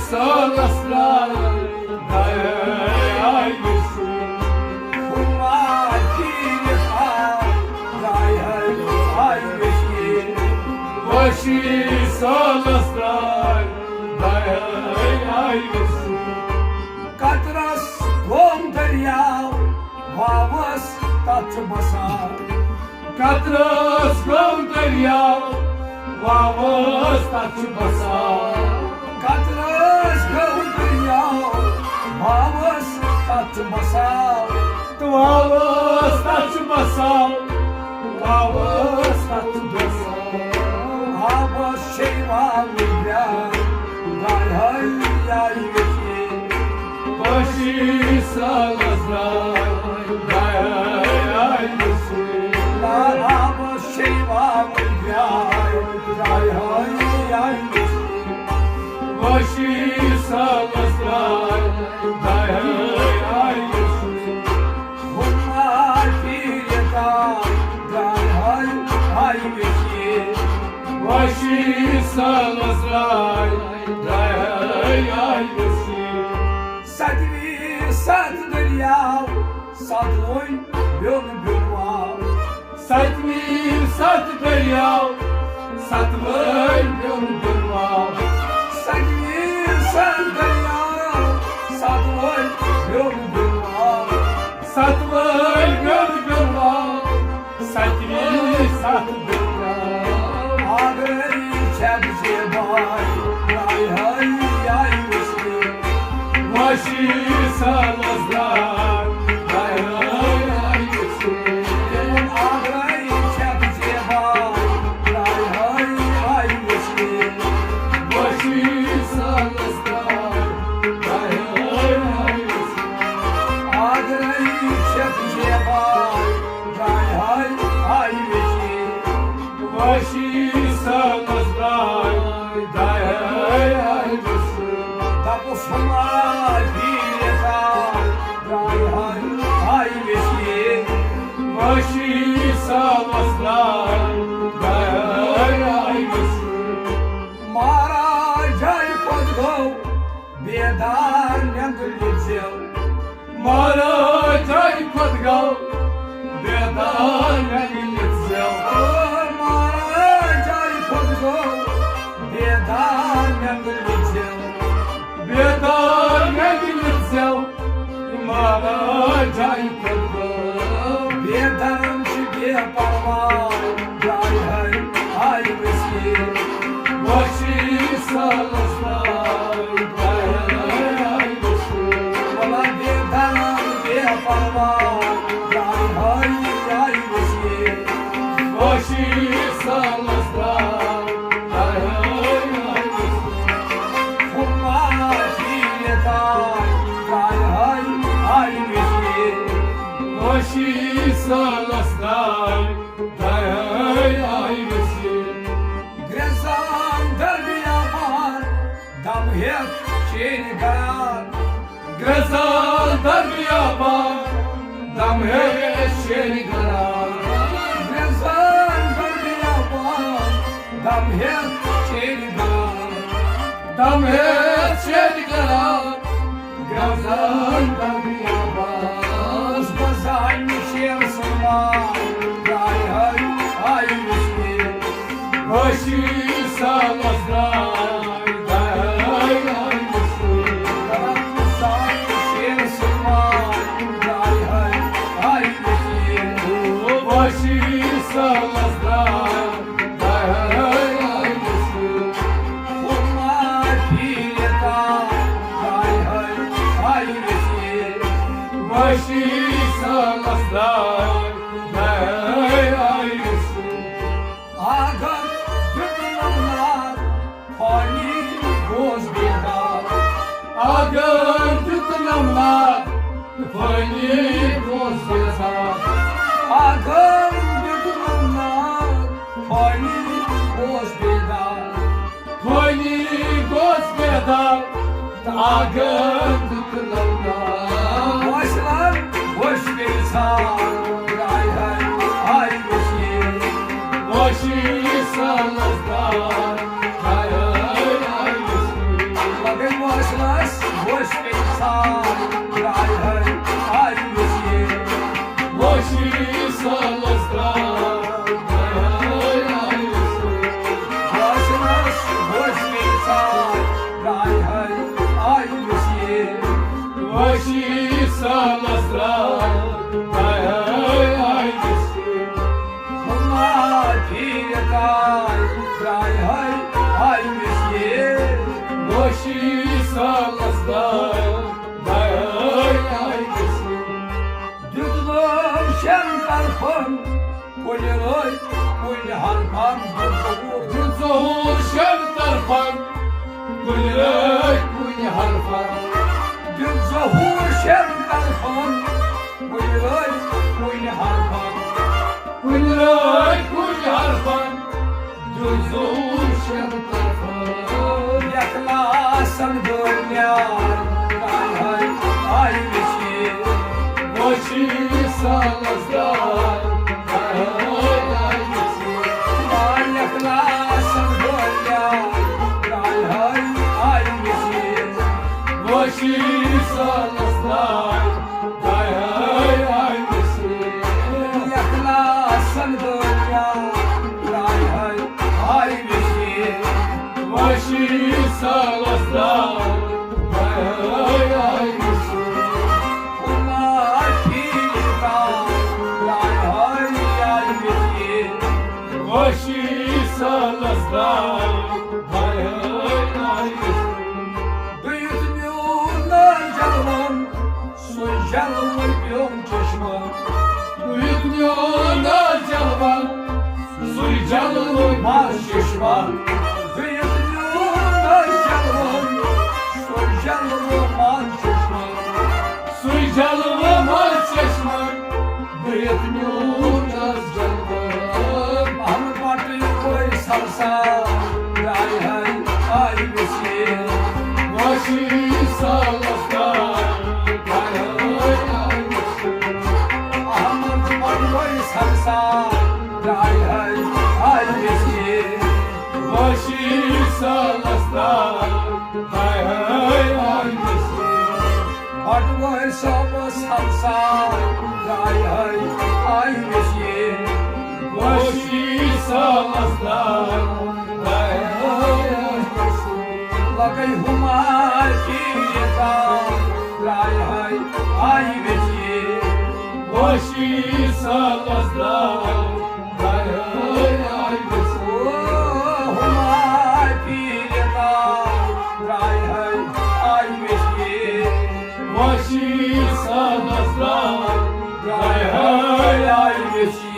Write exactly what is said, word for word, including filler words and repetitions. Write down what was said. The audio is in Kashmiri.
سالس درٛاے دۄیہِ آیہِ وٕچھِنۍ۔ ہُما پیٖرِ آو، درٛاے ہاے آیہِ وٕچھِنۍ۔ وشی سالس درٛاے دۄیہِ آیہِ وٕچھِنۍ۔ قطرس گوٚو دٔریاو، واوس تتھ چھُ بسان۔ قطرس گوٚو دٔریاو، واوس تتھ چھُ بسان۔ قطرس گوٚو دٔریاو، واوس تتھ چھُ بسان۔ تہٕ واوس تتھ چھُ بسان، واوس تتھ چھُ بسان۔ آبس چھے واوٕے درٛاے، درٛاے ہاے آیہِ وٕچھِنۍ۔ وشی سالس درٛاے دۄیہِ آیہِ وٕچھِنۍ۔ آبس چھے واوٕے درٛاے، درٛاے ہاے آیہِ وٕچھِنۍ۔ وشی سالس درٛاے دۄیہِ آیہِ وٕچھِنۍ۔ ہُما پیٖرِ آو، درٛاے ہاے آیہِ وٕچھِنۍ۔ وشی سالس درٛاے دۄیہِ آیہِ وٕچھِنۍ۔ ستوی ست دٔریاو، ستوٕنۍ بیوٚن بیوٚن واو۔ ستوی ست دٔریاو، ستوٕنۍ بیوٚن بیوٚن واو۔ ستوی ست دٔریاو، ستوٕنۍ بیوٚن بیوٚن واو۔ ستوٕنۍ بیوٚن بیوٚن واو، ستوی ست دٔریاو۔ آگرے چھکھ زیباے، آے ہاے آیہِ وٕچھِنۍ۔ وشی سالس درٛاے دۄیہِ آیہِ وٕچھِنۍ۔ آگرے چھکھ زیباے، آے ہاے آیہِ وٕچھِنۍ۔ وشی سالس درٛاے دۄیہِ آیہِ وٕچھِنۍ۔ آگرے چھکھ زیباے، آے ہاے آیہِ وٕچھِنۍ۔ وشی سالس درٛاے دۄیہِ آیہِ وٕچھِنۍ۔ دپُس ہُما پیٖرِ آو، درٛاے ہاے آیہِ وٕچھِنۍ۔ وشی سالس درٛاے دۄیہِ آیہِ وٕچھِنۍ۔ مہراج جایہِ کھۄتہٕ گوٚو بیدار، نیٚنٛدٕر یہِ زٮ۪و۔ مہراج جایہِ کھۄتہٕ گوٚو بیدار، نیٚنٛدٕر یہِ زٮ۪و۔ او مہراج جایہِ کھۄتہٕ گوٚو بیدار، نیٚنٛدٕر یہِ زٮ۪و۔ بیدار، نیٚنٛدٕر یہِ زٮ۪و۔ مہراج جایہِ کھۄتہٕ گوٚو۔ بے درم چھِ بے پرواے، جایہِ ہاے آیہِ وٕچھِنۍ۔ وشی سالس درٛاے دۄیہِ آیہِ وٕچھِنۍ۔ ولا بے درم بے پرواے، جایہِ ہاے آیہِ وٕچھِنۍ۔ وشی سالس درٛاے دۄیہِ آیہِ وٕچھِنۍ۔ ہُما پیٖرِ آو، درٛاے ہاے آیہِ وٕچھِنۍ۔ وشی سالس درٛاے دۄیہِ آیہِ وٕچھِنۍ۔ گرٛٮ۪زان دربیابان، دم ہٮ۪تھ شیرِ گران۔ گرٛٮ۪زان دربیابان، دم ہٮ۪تھ شیرِ گران۔ گرٛٮ۪زان دربیابان، دم ہٮ۪تھ شیرِ گران۔ دم ہٮ۪تھ شیرِ گران۔ گرٛٮ۪زان دربیابان۔ اوس گرٛٮ۪زان شیر سُنٛد ماے، درٛاے ہاے آیہِ وٕچھِنۍ۔ وشی سالس درٛاے دۄیہِ آیہِ وٕچھِنۍ۔ گرٛٮ۪زان شیر سُنٛد ماے، درٛاے ہاے آیہِ وٕچھِنۍ۔ وشی سالس درٛاے دۄیہِ آیہِ وٕچھِنۍ۔ ہُما پیٖرِ آو، درٛاے ہاے آیہِ وٕچھِنۍ۔ وشی سالس درٛاے دۄیہِ آیہِ وٕچھِنۍ۔ آگن دیُت نمنار، فانی گوس بیدار۔ آگن دیُت نمنار، فانی گوس بیدار۔ آگن دیُت نمنار، فانی گوس بیدار۔ فانی گوس بیدار، تہٕ آگن دیُت نمنار۔ وۄشلن وۄش پیٚیہِ ژھار، آے ہاے آیہِ وٕچھِنۍ۔ وشی سالس درٛاے دۄیہِ آیہِ وٕچھِنۍ۔ لگے وۄش سالس درٛاے، ہاے ہاے، آے مسکیٖن۔ ہُما پھیٖرِتھ آے، درٛاے ہاے، آے مسکیٖن۔ وشی سالس درٛاے، ہاے ہاے، آے مسکیٖن۔ دیُت نوم شٮ۪ن طرفن، کُنہِ رٲے، کُنہِ حرفن۔ دیُت ظہوٗر، دیُت ظہوٗر شٮ۪ن طرفن، کُنہِ رٲے، کُنہِ حرفن۔ دیُت ظہوٗر شٮ۪ن طرفن، کُنہِ رٲے، کُنہِ حرفن۔ کُنہِ رٲے، کُنہِ حرفن۔ دیُت ظہوٗر شٮ۪ن طرفن۔ یکلاسن دورمیان، ہاے ہاے، آے وشی۔ وشی سالس درٛاے، ہاے ہاے، آے وشی۔ آ، یکلاسن دورمیان، ہاے ہاے، آے وشی۔ وشی سالس درٛاے، ہاے ہاے، آے وشی۔ یکلاسن دورمیان، ہاے ہاے، آے وشی۔ وشی سالس درٛاے، ہاے ہاے، آے وشی۔ ہُما پھیٖرِتھ آے، ہاے ہاے، آے وشی۔ وشی سالس درٛاے، ہاے ہاے، آے وشی۔ دیُت میون ناز جلوَن، سُے جلوٕ پیوٚم چشمہ۔ دیُت میون ناز جلوَن، سُے جلوٕ پیوٚم چشمہ۔ دیُت میون ناز جلوَن، سُے جلوٕ پیوٚم چشمہ۔ سُے جلوٕ پیوٚم چشمہ۔ دیُت میون ناز جلوَن۔ اہم پٹٕے کوٚر سرسار، ہاے ہاے، آے وشی۔ وشی سالس درٛاے، ہاے ہاے، آے وشی۔ احمد بڑوے سرسار، ہاے ہاے، آے وشی۔ وشی سالس درٛاے، ہاے ہاے، آے وشی۔ بڑوے صٲبس ہمسار، ہاے ہاے، آے وشی۔ وشی سالس درٛاے، ہاے ہاے، آے وشی۔ لگے ہُما پھیٖرِتھ آے، ہاے ہاے، آے وشی۔ وشی سالس درٛاے، ہاے ہاے، آے وشی۔ او ہُما پھیٖرِتھ آے، ہاے ہاے، آے وشی۔ وشی سالس درٛاے، ہاے ہاے، آے وشی۔